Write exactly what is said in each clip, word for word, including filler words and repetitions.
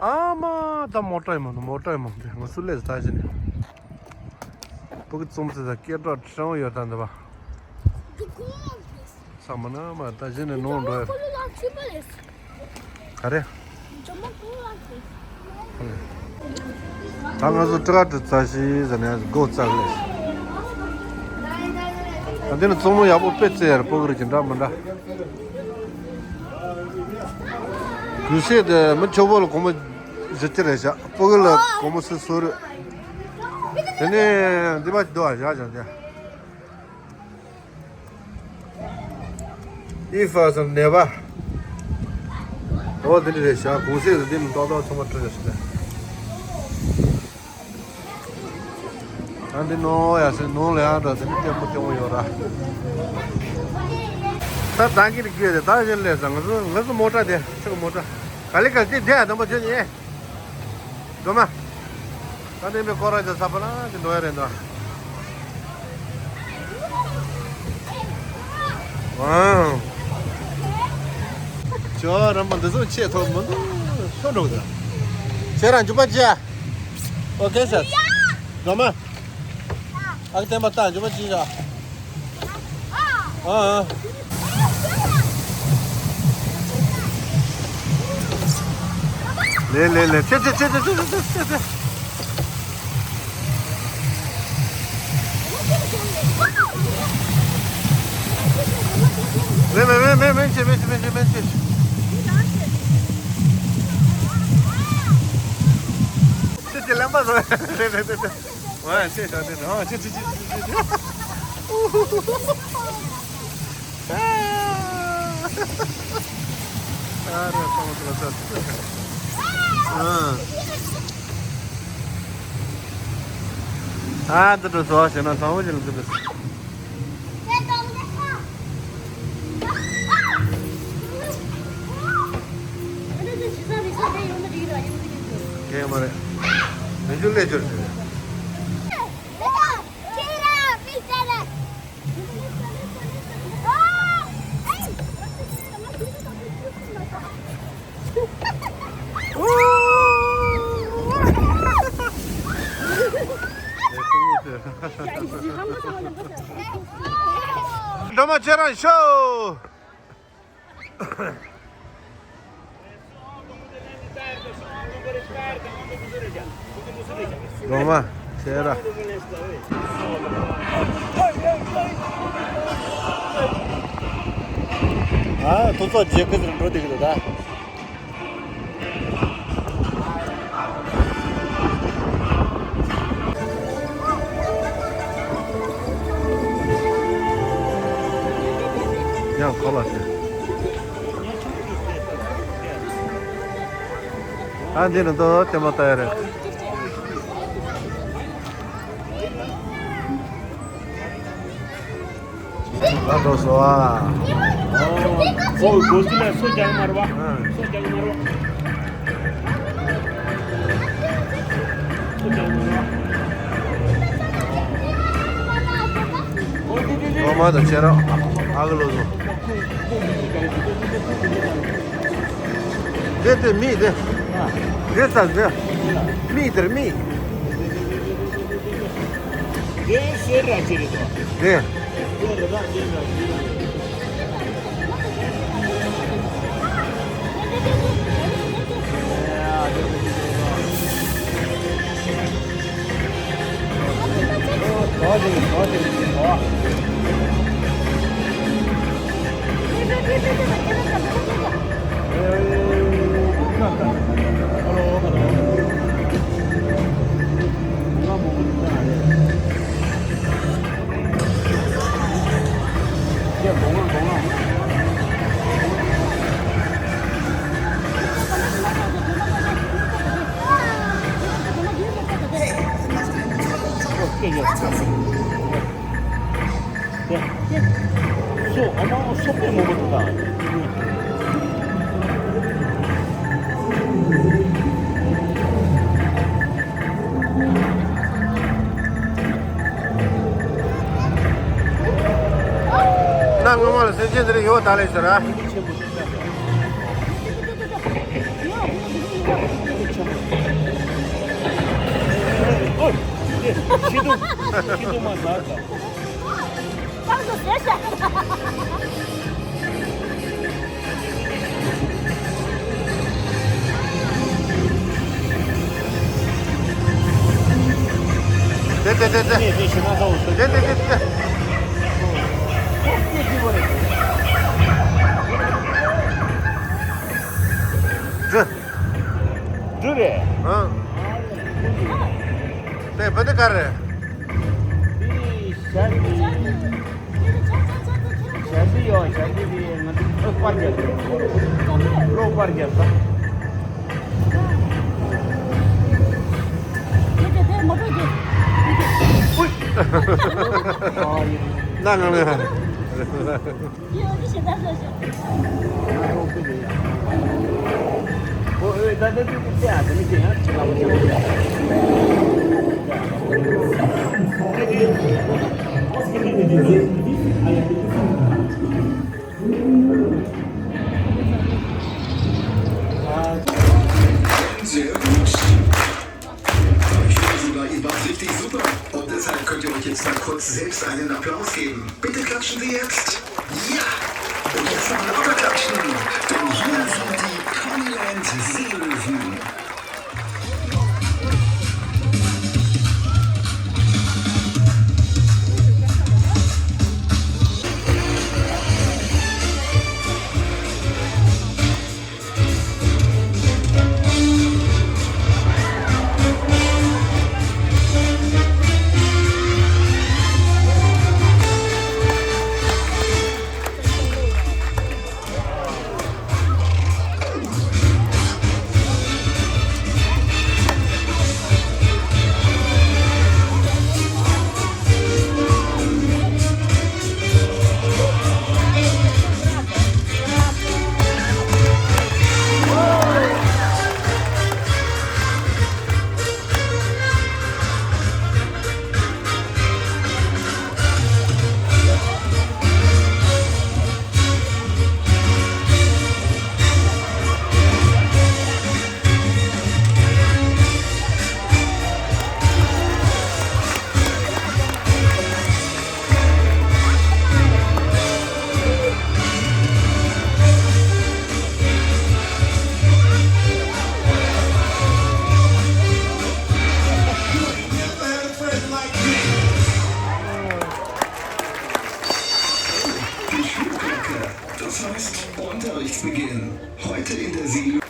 ཨ་མ་ད་མོ་ཊ་ཡིན་མོ་མོ་ཊ་ཡིན་མོ་དེ་ང་སུ་ལས་ད་བཞིན་ནས་ཕུ་གུ་ཙུམ་ཙེ་ད་སྐད་གྲགས་ཧྲང་ཡོད་ད་འདི་བ། ས་མ་ན་མ་ད་གཞི་ནས་ནོར་འགྲོ་ཡ། ག་རེ། ད་ང་ཚོ་ཏྲི་ཀ་ཏྲི་རྩ་ཤི་ཟེར་ནས་སྒོ་རྩ་གི་ལས། ད་འདི་ནི་གཙང་མ་ཡག་པོ་དཔེ་རྩེ་ཡར་སྤོ་གི་རེད་ཀྱི་འདྲ་མི་འདྲ། གུས་སེ་དེ་མི་ཆོག་པོ་ལ་སྒོར་མོ་བཞི་བཅུ་རེད་བཞག་སྤོ་གི་ལ་སྒོར་མོ་སུ་སོ་རེད། དེ་ནས་འདི་པ་འདུག་ཨ་བཞག་བཞག་བཞག་ཨི་ཧྥ་སམ་ནེ་བ། འོ་དེ་འདྲ་རེད་བཞག་གུང་སེང་དུ་འདི་མི་ཏོག་ཏོག་ཚང་མ་སྤྲོད་ཡོད་ཟེར་ཏེ། ད་འདི་ནོ་ཡ་སེ་ནོ་ལ་ཡང་འདྲ་དེ་འདྲ་ལྟད་མོ་ལྟད་མོ་ཡོད་ར། ད་ད་གི་རིགས་རྒྱུད་དེ་ད་གཞན་ལས་ས་ང་ཚོ་ང་ཚོ་མོ་ཊ་དེ་ཚེ་གི་མོ་ཊ་ག་ལེ་ག་ལེ་དེ་དེ་ཡ་དམ་པ་ཆོས་ཉིད། འགྲོ་མ། ད་ནས་མི་སྐོར་ར་ཅིག་ཚ་པ་ལ་ཅིག་འགྲོ་ཡ་རེད་འདུག་ཨང་། ཇོ་རམ་པ་འདི་ཚོ་ཆེས་ཐོབ་མི་འདུག་ཐོབ་འགྲོ་གི་འདུག་ཁྱེད་རང་འཇུག་པ་ཅི་ཡ། ཨོ་ཁེ་ཤ། འགྲོ་མ། ཨ་ཁུ་བསྟན་པ་ལྟ་འཇུག་པ་ཅི་ཡ། ཨ་ཨ། ལེ་ལེ་ལེ། ཆེ་ཆེ་ཆེ། མེ་མེ་མེ་མེ་མེ་ཆེ། མེ་ཆེ་མེ་ཆེ་མེ་ཆེ། ཆེ་ཆེ་ལམ་པ་བཟོ། ལེ་ལེ་ལེ་ལེ། ཨ་ཆེ་ཆེ་ཆེ། ཨ་ཆེ་ཆེ་ཆེ་ཆེ། ཨ་རེ་ཏོང་ཏོ་ཏོ། ཨ། ཨ་འདི་འདྲ་བཟོ་བ་བྱས་ན་ཚང་མ་ཅིག་ལ་འདི་འདྲ། ཁྱེད་མ་རེད། མི་འཇུ་ལས་འཇུར་ཟེར། སྒྲོལ་མ་ཁྱེད་རང་ཤོག་སྒྲོལ་མ་ཁྱེད་རང་། ཨ་ཐོ་ཚོགས་རྗེས་ཁུ་ཚུར་འགྲོ་བསྡད་ཀྱི་འདུག་ད། ཡང་ཁོ་ལ་ཟེར། ཨ་འདི་ནི་ཏོ་ལྟད་མོ་ལྟ་ཡ་རེད། ད་འགྲོ་སོང་ཨ། ཨོ། ཨོ་སྒོ་ཕྱི་ལ་སོ་རྒྱག་མ་རེད་པ། ཨ། སོ་རྒྱག་མ་རེད་པ། སོ་རྒྱག་མ་རེད་པ། ཨོ་དེ་དེ་དེ། ཨོ་མ་དང་ཁྱེད་རང་ཨ་གི་ལོ་སོ། དེ་དེ་མི་དེ། དེ་ས་དེ། མི་དེར་མི། དེ་སེར་ར་ཅི་རེད་དོ། དེ། སེར་ར་དེ་ར་ཅི་རེད། སོ་ཨ་མ་སོ་པའི་མོ་མོ་དུ་ད། ན་ངོ་མ་ལ་སེམས་ཅན་དེ་རིང་ཡོད་ད་ལས་ཟེར་ར། ཨོ། ཤི་དུ། ཤི་དུ་མ་ཟ་ད། དེ་དེ་དེ་དེ། དེ་དེ་དེ་དེ། འདྲི། འདྲི་རེད། ཨང་། དེ་བུ་དེ་ག་རེད། འདི་ཞྭ་འདི། ཞྭ་འདི་ཡོད། ཞྭ་འདི་དེ་ང་ཚོ་པར་རྒྱབ་དགོས། གློག་པར་རྒྱབ་ས། ཨ་ཡིན། ན་ང་ལ། Sehr gut. Ich finde sogar, ihr wart richtig super. Und deshalb könnt ihr euch jetzt mal kurz selbst einen Applaus geben. Bitte klatschen Sie jetzt. Ja! Und jetzt noch lauter klatschen, denn hier sind die Ponyland Seelöwen. Das heißt, Unterrichtsbeginn. Heute in der Siedlung.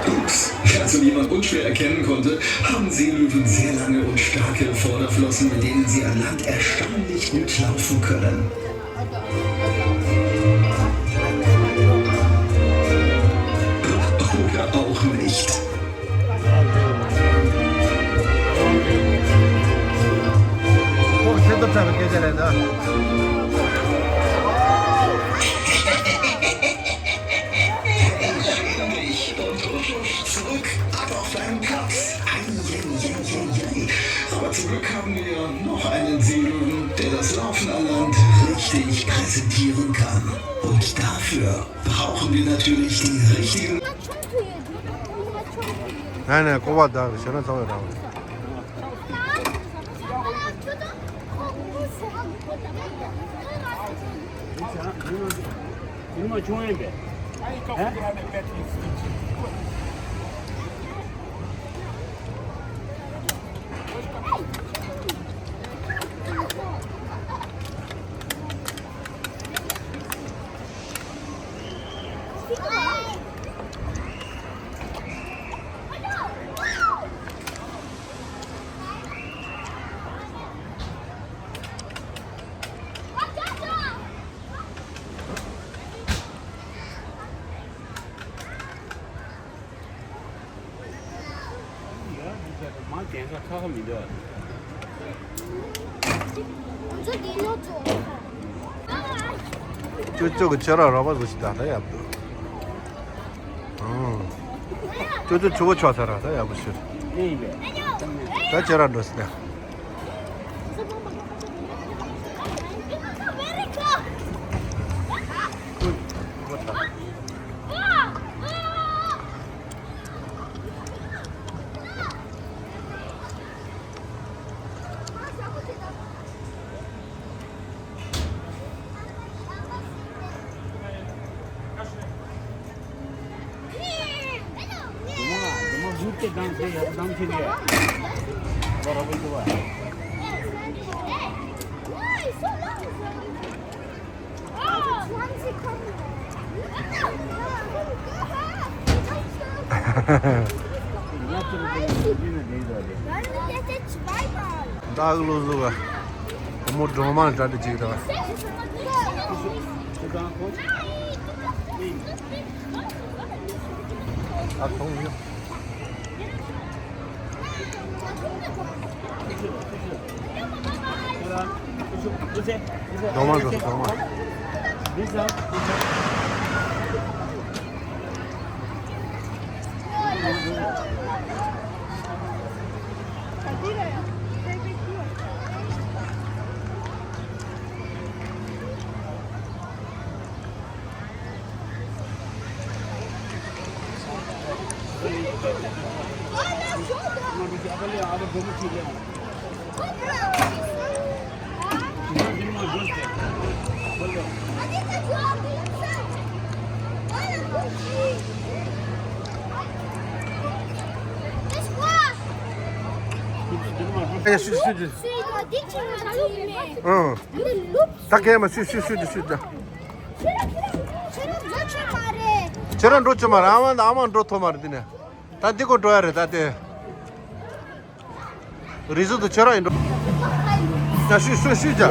Ups, also wie man unschwer erkennen konnte, haben Seelöwen sehr lange und starke Vorderflossen, mit denen sie an Land erstaunlich gut laufen können. Oder auch nicht. Hey, schäm dich und husch, husch, zurück, ab auf deinen Platz. Ei, ei, ei, ei, ei. Aber zum Glück haben wir ja noch einen Seelöwen, der das Laufen an Land richtig präsentieren kann. Und dafür brauchen wir natürlich die richtigen. Nein, nein, go back down. གན་ས་ཁ་ཁ་མི་འདུག་ཨ། ཁྱོད་ཁྱོད་ཀྱི་ཁྱོད་རང་རོགས་པ་བཟོ་ཞིག་ད་ལྟ་ཡག་པོ་འདུག་ཨང་། ཁྱོད་ཚོ་ཆུ་བོ་ཆོག་ཚར་ར་ད་ཡག་པོ་ཞིག་ཨེ་ཡིན་པས། ད་ཁྱོད་རང་འགྲོ་ཟིན་ད། ད་ཨུ་ལུ་ལུ་ག་བུ་མོ་སྒྲོལ་མ་འདྲ་འདྲ་ཅིག་དང་། ཨ་ཐོང་ཡོད། སྒྲོལ་མ་འགྲོ་སོང་། སྒྲོལ་མ། ཨེ་སུ་སུ་ཨང་། ད་གས་མ་སུ་སུ་སུ་སུ། ཁྱེད་རང་འགྲོ་ཆོག་མ་རེད། ཁྱེད་རང་འགྲོ་ཆོག་མ་རེད། ཨ་མ་དང་ཨ་མ་འགྲོ་ཐུབ་མ་རེད་དེ་ནས། ད་འདི་གོ་འགྲོ་ཡ་རེད་ད་དེ། རི་ཟུར་དུ་ཁྱེད་རང་ཡིན་འགྲོ། ད་ཤུ་ཤུ་ཤུ་ཅག་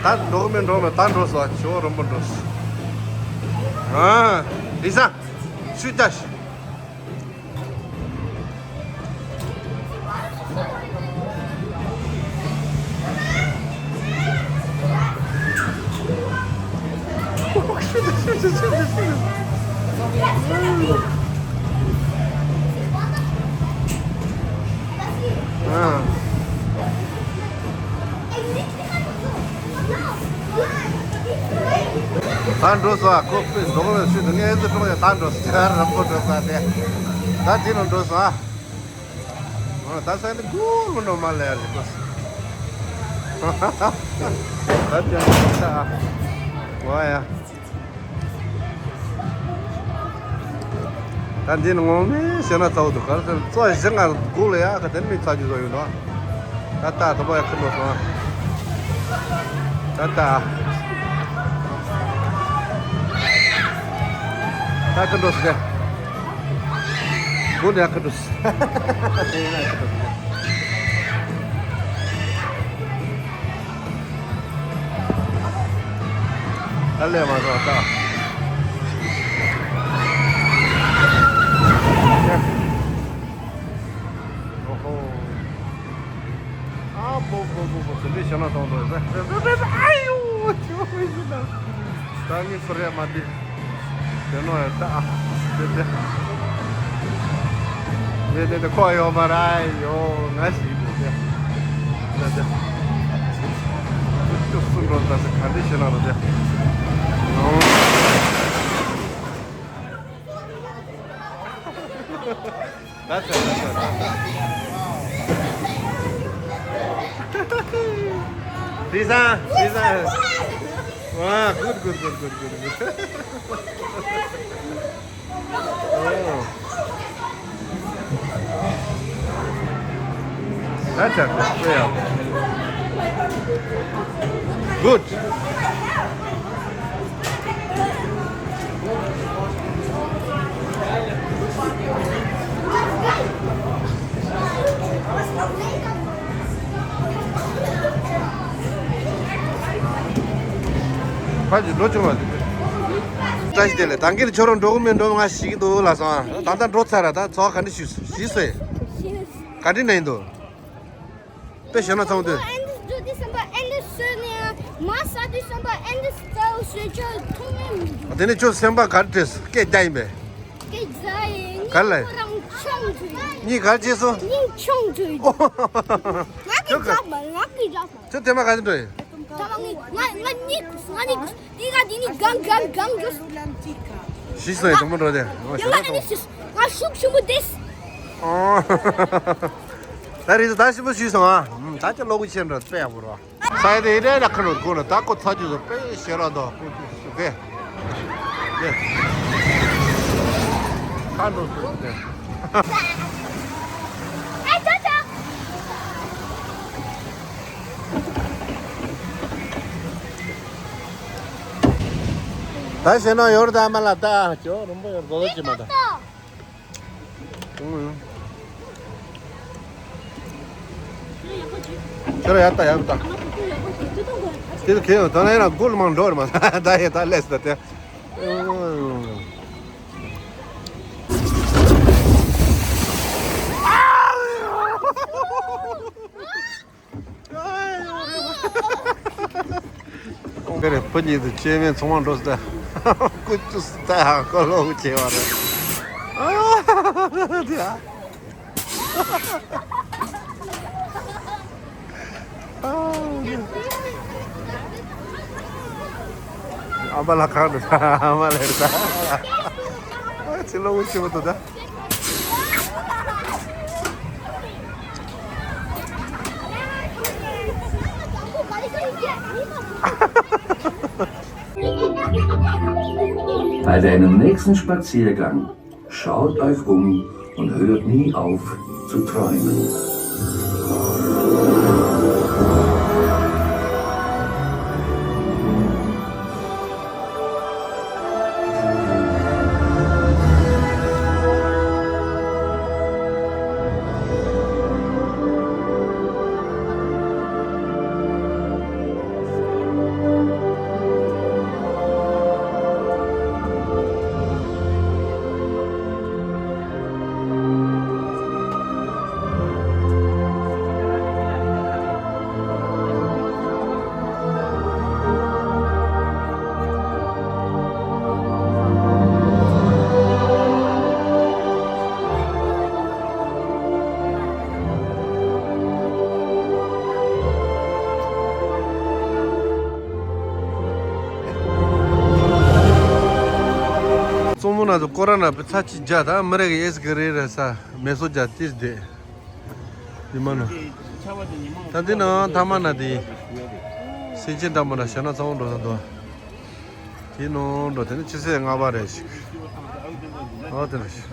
ད་འགྲོ་གི་མིན་འགྲོ་མེད་ད་འགྲོ་སོང་ཞོ་རོམ་པ་འགྲོ་སོང་། ཨ་རི་ས་ཤུ་ཅག་ད་འགྲོ་སོང་ཨ། ཁོ་པས་འགྲོ་གི་མེད་ཤུལ་དུ་ངས་ཨེ་ཙི་འགྲོ་ཡ། ད་འགྲོ་སོང་ཨ། རམ་པོ་འགྲོ་སོང་ཨ། དེ་ད་དེ་ནང་འགྲོ་སོང་ཨ། ཨོ་ད་ས་ནི་གུ་རུ་འགྲོ་མ་ལ་ཡ་རེད་གོ། ད་དེ་ད་ཨ་ཝ་ཡ། ད་འདི་ནི་ངོ་མས་བཤད་ན་ཚ་བོ་འདུག་ག་རེ་ཟེར་ན་ཙོ་བཞི་ང་སྒུག་ལ་ཡ་ག་དེ་ནི་མི་ཚ་རྒྱུ་བཟོ་ཡོད་འདུག་ད་ལྟ་དུ་བ་ཡ་ཁུར་ལོ་སོང་། ད་ལྟ་ད་ཁུར་ལོ་སོང་། སྒུག་ལ་ཡ་ཁུར་ལོ་སོང་། ཨ་ལས་མ་རོགས་ད། ཨོ་ཧོ། ཨ་བོ་བོ་བོ་བོ་དེ་འདྲའི་ཞེ་ན་གཏོང་འདུག་ཨ་ཡོ་ཁྱོད་མི་ཤི་ན། ད་ངས་ཁོ་རེ་མ་དེ། དེ་ནོ་ཡ་ད་ཨ། དེ་དེ། དེ་དེ་དེ་ཁོ་ཡོད་མ་རེད་ཡོ་ང་ཞིག་དེ་དེ། དེ་དེ། ཅུ་སུ་འགྲོ་ད་དེ་ག་འདྲ་ཞིག་ན་རོ་དེ། ད་ད་ད་ད་ད། Lisa, Lisa. Wow, good, good, good, good, good, good. Oh. That's a good player. Good. ཕ་ཅི་འགྲོ་བྱུང་བ་དེ། བཀྲ་ཤིས་བདེ་ལེགས། ད་གིན་ཁྱོད་རང་འགྲོ་གི་མིན་འགྲོ་ང་ཞིག་གི་འདུག་ལ་སོང་། ད་ལྟ་འགྲོ་ཚར་ར། ད་ཚོགས་ག་འདྲ་ཞུས་ཞུས་སོ། ག་འདྲ་ན་ཡིན་འདུག་དཔེ་ཞེ་ན་ཚང་དུས། དེ་ནས་ཁྱོད་སེམས་པ་ག་རེ་དྲན་སོང་། སྐད་རྒྱག་ཡིན་པས། ག་ལ། གཉིས་ག་རེ་བྱས་སོང་། ཁྱོད་དེ་མ་ག་ཚོད་འགྲོ་ཡིན། ད་ང་ང་ང་གཉིས་ང་གཉིས་དེ་ག་དེ་ནི་གང་གང་གང་གང་། ཞིག་སོང་ཡིན་དུ་མོ་འགྲོ་དེ། ང་ཞུགས་ཆེན་པོ་དེ། ད་རེས་ད་ཞིམ་པོ་ཞུས་སོང་ཨ། ད་ཅི་ལོག་གི་ཆེན་འགྲོ་དཔེ་ཡག་པོ་རོ། ས་ཡ་དེ་ཡི་རེ་ར་ཁ་ནོར་གོ་ལ་ད་ཀོ་ཚ་རྒྱུ་ཟོ་དཔེ་ཞེ་ར་དོ་ཀོ་ཅི་སུ་གེ། ཁ་འགྲོ་སུ་གེ། ད་ཞེ་ན་ཡོར་ད་མ་ལ་ད་ཅོ་རུམ་པ་ཡོར་བོ་ཅི་མ་ད། ཁྱོད་ཡར་ལྟ་ཡར་ལྟ། དེ་ཁྱེད་ད་ན་ཡང་སྒོ་ལ་མང་འགྲོ་རེད་མ། ད་ཡེ་ད་ལས་ད་དེ། ཁོང་གི་རེ་བུ་གཉིས་དུ་སྐྱེ་དམན་ཚང་མ་འགྲོ་སྟེ། ཀུ་ཅུ་སྟེ་ཧ་ཀོ་ལོ་ཀུ་ཆེ་བ་རེད། ཨ་མ་ལ་ཁང་དུ་ཨ་མ་ལ་རེད་ད། ཕྱི་ལོགས་ཀུ་ཆེ་བ་དུ་ད། Bei deinem nächsten Spaziergang schaut euch um und hört nie auf zu träumen. གཙང་མོ་ན་ཚོ་ཀོ་ར་ན་པའི་ཚ་ཅི་རྒྱ་ད་མི་རེ་གི་ཨེ་སི་གི་རེ་རེ་ས་མེ་སོ་རྒྱ་ཏིས་དེ། ཉི་མ་ནོ། ད་འདི་ན་ཐ་མ་ན་དེ། སེམས་ཅན་འདྲ་མོ་ན་ཞེ་ན་ཚ་བོ་འགྲོ་ས་འདུག་དེ་ནོ་འགྲོ་དེ་ནི་ཕྱི་ཚེས་ལྔ་པ་རེད་ཞིག་ཨོ་དེ་རེད་ཞིག